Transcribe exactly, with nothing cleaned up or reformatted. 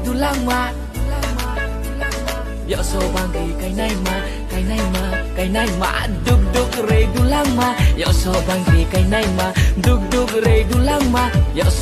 Dulangma. Yoso bangri kainaima, kainaima, kainaima. Duk duk re dulangma. Yoso bangri kainaima. Duk duk re dulangma. Yoso